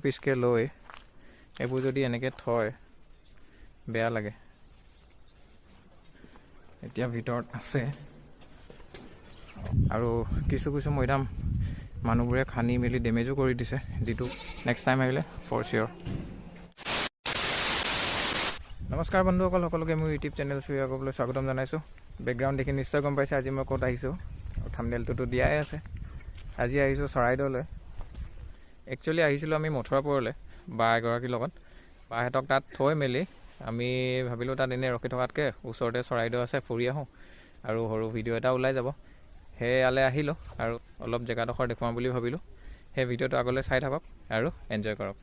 ৰুপিজকৈ লৈ এইবোৰ যদি এনেকৈ থয় বেয়া লাগে। এতিয়া ভিতৰত আছে আৰু কিছু কিছু মৈদাম মানুহবোৰে খান্দি মেলি ডেমেজো কৰি দিছে, যিটো নেক্সট টাইম আহিলে ফৰ চিয়'ৰ। নমস্কাৰ বন্ধুসকল, সকলোকে মোৰ ইউটিউব চেনেল সূৰ্য স্বাগতম জনাইছোঁ। বেকগ্ৰাউণ্ড দেখি নিশ্চয় গম পাইছে আজি মই ক'ত আহিছোঁ, থাম্বনেইলটোতো দিয়াই আছে। আজি আহিছোঁ চৰাইদেউলৈ। একচুৱেলি আহিছিলোঁ আমি মথুৰাপুৰলৈ বা এগৰাকীৰ লগত। বাহঁতক তাত থৈ মেলি আমি ভাবিলোঁ তাত এনেই ৰখি থকাতকৈ ওচৰতে চৰাইদেউ আছে, ফুৰি আহোঁ আৰু সৰু ভিডিঅ' এটা ওলাই যাব। সেই ইয়ালৈ আহিলোঁ আৰু অলপ জেগাডোখৰ দেখুৱাম বুলি ভাবিলোঁ। সেই ভিডিঅ'টো আগলৈ চাই থাকক আৰু এনজয় কৰক।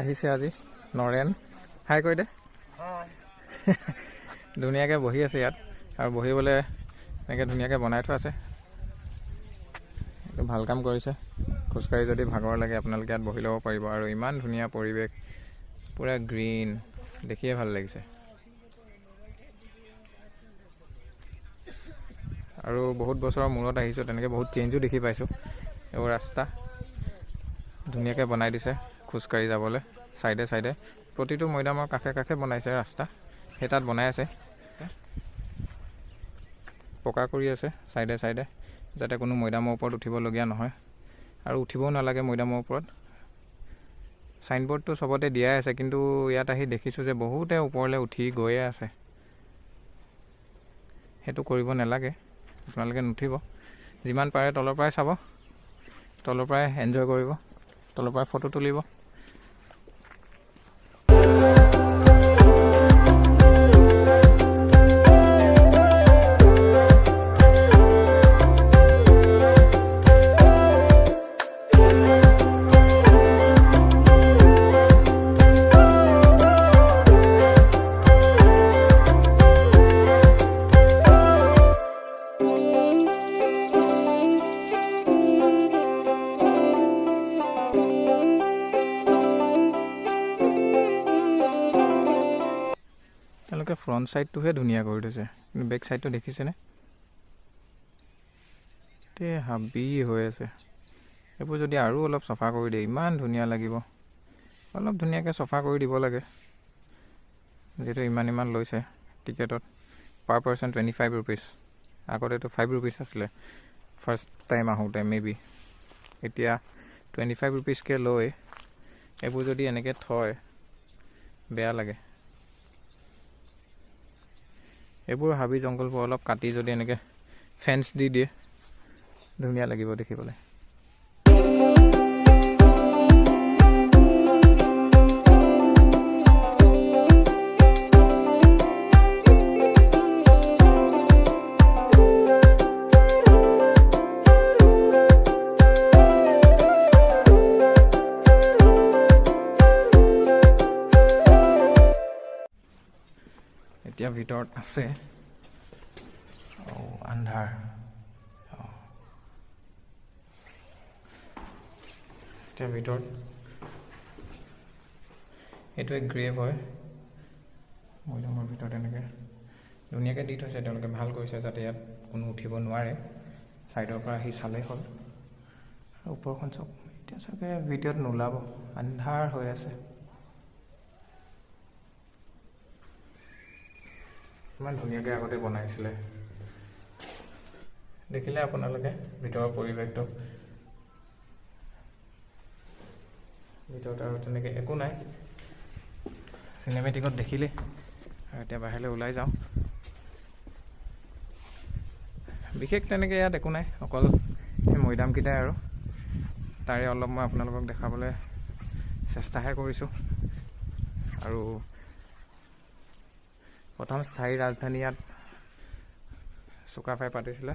আহিছে আজি নৰেন, হাই কৈ দে। ধুনীয়াকৈ বহি আছে ইয়াত আৰু বহিবলৈ এনেকৈ ধুনীয়াকৈ বনাই থোৱা আছে। এইটো ভাল কাম কৰিছে। খোজকাঢ়ি যদি ভাগৰ লাগে আপোনালোকে ইয়াত বহি ল'ব পাৰিব। আৰু ইমান ধুনীয়া পৰিৱেশ, পূৰা গ্ৰীণ, দেখিয়ে ভাল লাগিছে। আৰু বহুত বছৰৰ মূৰত আহিছোঁ, তেনেকৈ বহুত চেঞ্জো দেখি পাইছোঁ। এইবোৰ ৰাস্তা ধুনীয়াকৈ বনাই দিছে খোজকাঢ়ি যাবলৈ। চাইডে চাইডে প্ৰতিটো মৈদামৰ কাষে কাষে বনাইছে ৰাস্তা। সেই তাত বনাই আছে, পকা কৰি আছে চাইডে চাইডে, যাতে কোনো মৈদামৰ ওপৰত উঠিবলগীয়া নহয়। আৰু উঠিবও নালাগে মৈদামৰ ওপৰত। চাইনবৰ্ডটো চবতে দিয়াই আছে, কিন্তু ইয়াত আহি দেখিছোঁ যে বহুতে ওপৰলৈ উঠি গৈয়ে আছে। সেইটো কৰিব নালাগে, আপোনালোকে নুঠিব। যিমান পাৰে তলৰ পৰাই চাব, তলৰ পৰাই এনজয় কৰিব, তলৰ পৰাই ফটো তুলিব। তেওঁলোকে ফ্ৰণ্ট ছাইডটোহে ধুনীয়া কৰি থৈছে, কিন্তু বেক ছাইডটো দেখিছেনে? গোটেই হাবি হৈ আছে। এইবোৰ যদি আৰু অলপ চফা কৰি দিয়ে ইমান ধুনীয়া লাগিব। অলপ ধুনীয়াকৈ চফা কৰি দিব লাগে, যিহেতু ইমান ইমান লৈছে টিকেটত। পাৰ পাৰ্চন 25 ৰুপিজ। আগতেতো 5 ৰুপিজ আছিলে ফাৰ্ষ্ট টাইম আহোঁতে মে বি। এতিয়া 25 ৰুপিজকৈ লৈ এইবোৰ যদি এনেকৈ থয় বেয়া লাগে। এইবোৰ হাবি জংঘলবোৰ অলপ কাটি যদি এনেকৈ ফেঞ্চ দি দিয়ে ধুনীয়া লাগিব দেখিবলৈ। এতিয়া ভিতৰত আছে আন্ধাৰ। এতিয়া ভিতৰত এইটোৱে গ্ৰেভ হয়। মৈদামৰ ভিতৰত এনেকৈ ধুনীয়াকৈ দি থৈছে তেওঁলোকে, ভাল কৰিছে যাতে ইয়াত কোনো উঠিব নোৱাৰে। ছাইডৰ পৰা আহি চালেই হ'ল। আৰু ওপৰখন চাওক, এতিয়া চাগে ভিডিঅ'ত নোলাব, আন্ধাৰ হৈ আছে। ইমান ধুনীয়াকৈ আগতে বনাইছিলে, দেখিলে আপোনালোকে ভিতৰৰ পৰিৱেশটো। ভিতৰত আৰু তেনেকৈ একো নাই, চিনেমেটিকত দেখিলে। আৰু এতিয়া বাহিৰলৈ ওলাই যাওঁ। বিশেষ তেনেকৈ ইয়াত একো নাই, অকল সেই মৈদামকেইটাই আৰু তাৰে অলপ মই আপোনালোকক দেখাবলৈ চেষ্টাহে কৰিছোঁ। আৰু প্ৰথম স্থায়ী ৰাজধানী ইয়াত চুকাফাই পাতিছিলে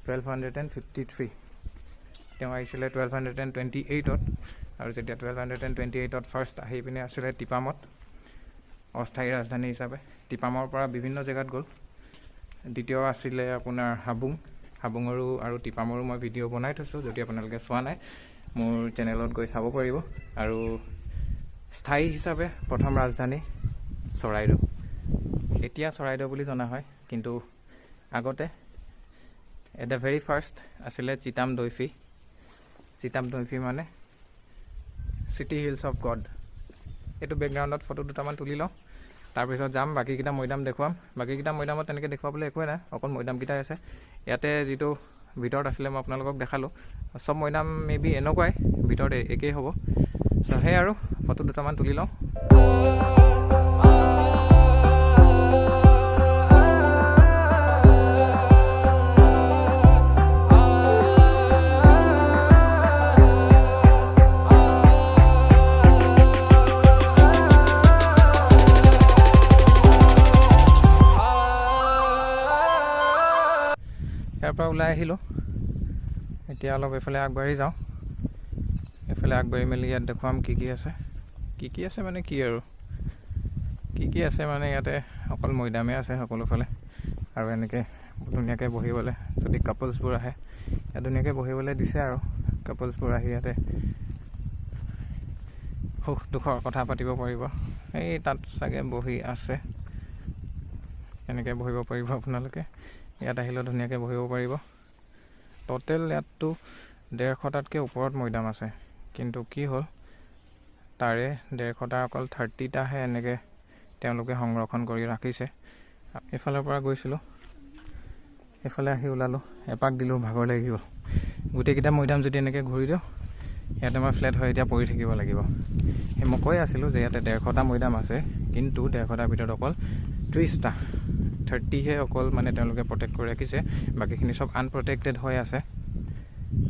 1253। তেওঁ আহিছিলে 1228ত, আৰু যেতিয়া 1228ত ফাৰ্ষ্ট আহি পিনে আছিলে টিপামত অস্থায়ী ৰাজধানী হিচাপে। টিপামৰ পৰা বিভিন্ন জেগাত গ'ল। দ্বিতীয় আছিলে আপোনাৰ হাবুং। হাবুঙৰো আৰু টিপামৰো মই ভিডিঅ' বনাই থৈছোঁ, যদি আপোনালোকে চোৱা নাই মোৰ চেনেলত গৈ চাব পাৰিব। আৰু স্থায়ী হিচাপে প্ৰথম ৰাজধানী চৰাইদেউ, এতিয়া চৰাইদেউ বুলি জনা হয়, কিন্তু আগতে এট the very first আছিলে চিতাম দৈফি। চিতাম দৈফি মানে চিটি হিলছ অফ গড। এইটো বেকগ্ৰাউণ্ডত ফটো দুটামান তুলি লওঁ, তাৰপিছত যাম বাকীকেইটা মৈদাম দেখুৱাম। বাকীকেইটা মৈদামত তেনেকৈ দেখুৱাবলৈ একোৱেই নাই, অকল মৈদামকেইটাই আছে। ইয়াতে যিটো ভিতৰত আছিলে মই আপোনালোকক দেখালোঁ, চব মৈদাম মে বি এনেকুৱাই, ভিতৰত একেই হ'ব। চ' সেই আৰু ফটো দুটামান তুলি লওঁ। ইয়াৰ পৰা ওলাই আহিলোঁ, এতিয়া অলপ এইফালে আগবাঢ়ি যাওঁ। এইফালে আগবাঢ়ি মেলি ইয়াত দেখুৱাম কি কি আছে। কি কি আছে মানে কি আৰু কি কি আছে মানে ইয়াতে অকল মৈদামেই আছে সকলোফালে। আৰু এনেকৈ ধুনীয়াকৈ বহিবলৈ যদি কাপলছবোৰ আহে ইয়াত ধুনীয়াকৈ বহিবলৈ দিছে আৰু কাপলছবোৰ আহি ইয়াতে সুখ দুখৰ কথা পাতিব পাৰিব। এই তাত চাগে বহি আছে, এনেকৈ বহিব পাৰিব আপোনালোকে। ইয়াত আহিলেও ধুনীয়াকৈ বহিব পাৰিব। ট'টেল ইয়াততো 150টাতকৈ ওপৰত মৈদাম আছে, কিন্তু কি হ'ল তাৰে 150টা অকল 30টাহে এনেকৈ তেওঁলোকে সংৰক্ষণ কৰি ৰাখিছে। এইফালৰ পৰা গৈছিলোঁ, এইফালে আহি ওলালোঁ, এপাক দিলোঁ, ভাগৰ লাগি গ'ল। গোটেইকেইটা মৈদাম যদি এনেকৈ ঘূৰি দিওঁ ইয়াতে মই ফ্লেট হৈ এতিয়া পৰি থাকিব লাগিব। সেই মই কৈ আছিলোঁ যে ইয়াতে 150টা মৈদাম আছে, কিন্তু 150টাৰ ভিতৰত অকল 30টা 30হে অকল মানে তেওঁলোকে প্ৰটেক্ট কৰি ৰাখিছে, বাকীখিনি চব আনপ্ৰটেক্টেড হৈ আছে।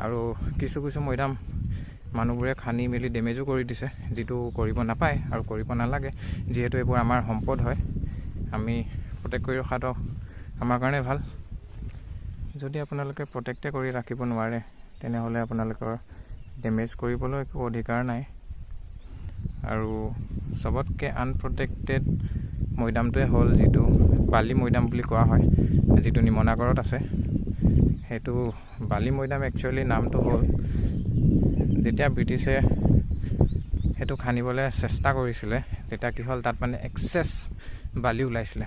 আৰু কিছু কিছু মৈদাম মানুহবোৰে খান্দি মেলি ডেমেজো কৰি দিছে, যিটো কৰিব নাপায় আৰু কৰিব নালাগে, যিহেতু এইবোৰ আমাৰ সম্পদ হয়, আমি প্ৰটেক্ট কৰি ৰখাটো আমাৰ কাৰণে ভাল। যদি আপোনালোকে প্ৰটেক্টে কৰি ৰাখিব নোৱাৰে তেনেহ'লে আপোনালোকৰ ডেমেজ কৰিবলৈ একো অধিকাৰ নাই। আৰু চবতকৈ আনপ্ৰটেক্টেড মৈদামটোৱে হ'ল যিটো বালি মৈদাম বুলি কোৱা হয়, যিটো নিমনাগড়ত আছে। সেইটো বালি মৈদাম একচুৱেলি নামটো হ'ল, যেতিয়া ব্ৰিটিছে সেইটো খান্দিবলৈ চেষ্টা কৰিছিলে তেতিয়া কি হ'ল, তাত মানে এক্সেছ বালি ওলাইছিলে,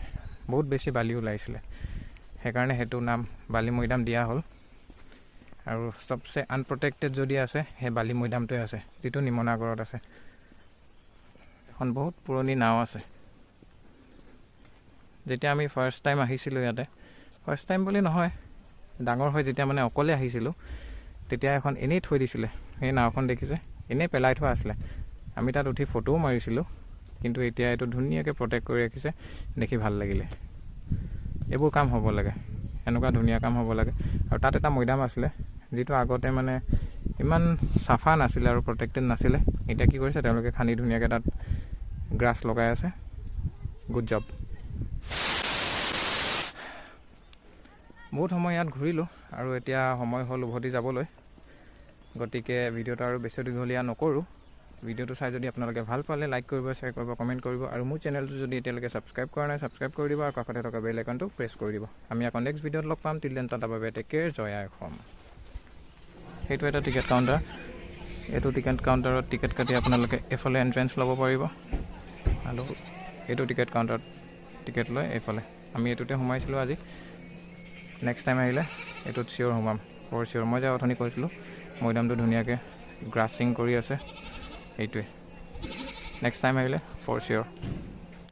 বহুত বেছি বালি ওলাইছিলে, সেইকাৰণে সেইটো নাম বালি মৈদাম দিয়া হ'ল। আৰু চবচে আনপ্ৰটেক্টেড যদি আছে সেই বালি মৈদামটোৱে আছে, যিটো নিমনাগড়ত আছে। এখন বহুত পুৰণি নাও আছে। যেতিয়া আমি ফাৰ্ষ্ট টাইম আহিছিলোঁ ইয়াতে, ফাৰ্ষ্ট টাইম বুলি নহয়, ডাঙৰ হৈ যেতিয়া মানে অকলে আহিছিলোঁ, তেতিয়া এখন এনেই থৈ দিছিলে, সেই নাওখন দেখিছে এনেই পেলাই থোৱা আছিলে। আমি তাত উঠি ফটোও মাৰিছিলোঁ, কিন্তু এতিয়া এইটো ধুনীয়াকৈ প্ৰটেক্ট কৰি ৰাখিছে, দেখি ভাল লাগিলে। এইবোৰ কাম হ'ব লাগে, এনেকুৱা ধুনীয়া কাম হ'ব লাগে। আৰু তাত এটা মৈদাম আছিলে, যিটো আগতে মানে ইমান চাফা নাছিলে আৰু প্ৰটেক্টেড নাছিলে। এতিয়া কি কৰিছে তেওঁলোকে, খান্দি ধুনীয়াকৈ তাত গ্ৰাছ লগাই আছে। Good job. বহুত সময় ইয়াত ঘূৰিলোঁ আৰু এতিয়া সময় হ'ল উভতি যাবলৈ, গতিকে ভিডিঅ'টো আৰু বেছি দীঘলীয়া নকৰোঁ। ভিডিঅ'টো চাই যদি আপোনালোকে ভাল পালে লাইক কৰিব, শ্বেয়াৰ কৰিব, কমেণ্ট কৰিব, আৰু মোৰ চেনেলটো যদি এতিয়ালৈকে ছাবস্ক্ৰাইব কৰা নাই ছাবস্ক্ৰাইব কৰি দিব, আৰু কাষতে থকা বেল আইকনটো প্ৰেছ কৰি দিব। আমি আকৌ নেক্সট ভিডিঅ'ত লগ পাম। টিল then tata, bye bye, take care, জয় আই অসম। সেইটো এটা টিকেট কাউণ্টাৰ, এইটো টিকেট কাউণ্টাৰত টিকেট কাটি আপোনালোকে এইফালে এণ্ট্ৰেঞ্চ ল'ব পাৰিব, আৰু এইটো টিকেট কাউণ্টাৰত টিকেট লৈ এইফালে আমি এইটোতে সোমাইছিলোঁ আজি। নেক্সট টাইম আহিলে এইটোত চিয়'ৰ সোমাম, ফৰ চিয়'ৰ। মই যে অথনি কৈছিলোঁ মৈদামটো ধুনীয়াকৈ গ্ৰাছিং কৰি আছে, এইটোৱে। নেক্সট টাইম আহিলে ফৰ চিয়'ৰ।